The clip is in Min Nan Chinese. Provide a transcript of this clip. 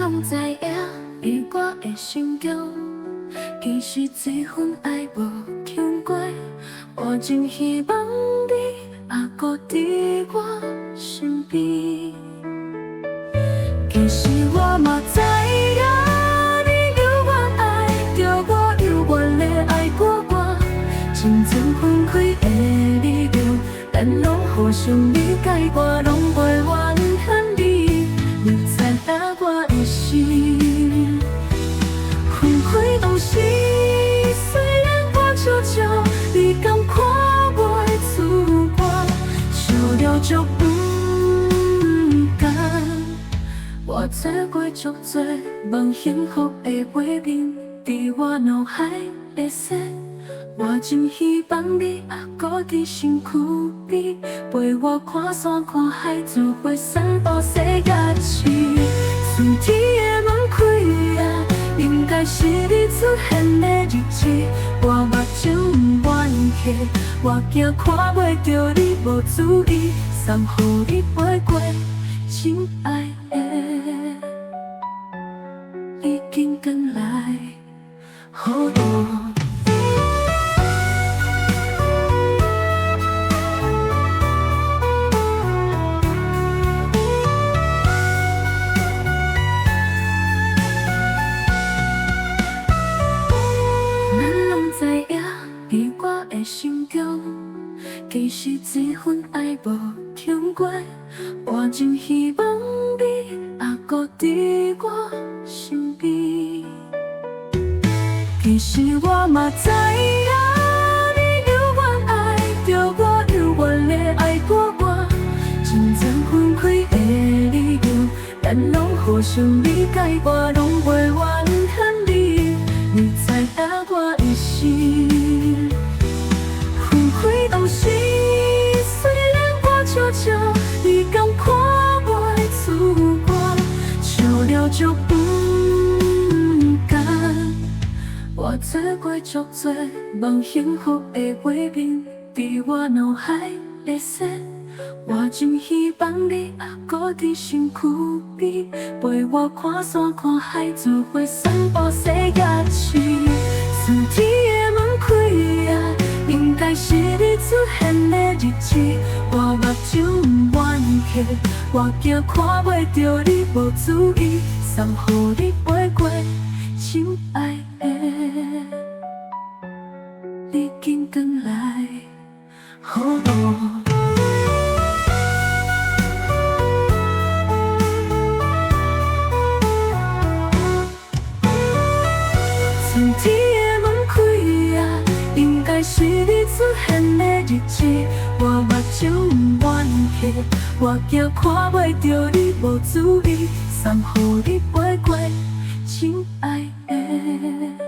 攏知影，佇我的心中，其實這份愛無停過。我真希望你猶閣佇我身邊。其實我嘛知影，你猶原愛著我，猶原咧愛過我。真正分開的理由，咱攏互相理解，我攏袂怨恨你。你知影我的心，分開當時，雖然我笑笑，你敢看袂出我，笑了足毋甘。我做過足濟夢幸福的畫面，佇我腦海咧踅。我真希望你猶閣佇身軀邊，陪我看山看海，做伙散步踅夜市。春天的門開啊，應該是你出現的日子。我目睭毋願閉，我驚看袂著你無注意，送予你飛過，親愛的，你緊轉來予我。咱攏知影，佇我的心中，其實這份愛無停過。我真希望你猶閣佇我身邊。其實我嘛知影，你猶原愛著我，猶原咧愛過我。真正分開的理由，咱攏互相理解，我攏袂怨恨你。你知影我的心，分開當時，雖然我笑笑，你敢看袂出我，笑了足毋甘。我做過足濟夢幸福的畫面，佇我腦海咧踅。我真希望你猶閣佇身軀邊，陪我看山看海，做伙散步踅夜市。春天的門開啊，應該是你出現的日子。我目睭毋願閉，我驚看袂著你無注意，送予你飛過，親愛的，你緊轉來予我。春天的門開啊，應該是你出現的日子。我目睭毋願閉，我驚看袂著你無注意，送予你飛過，親愛的。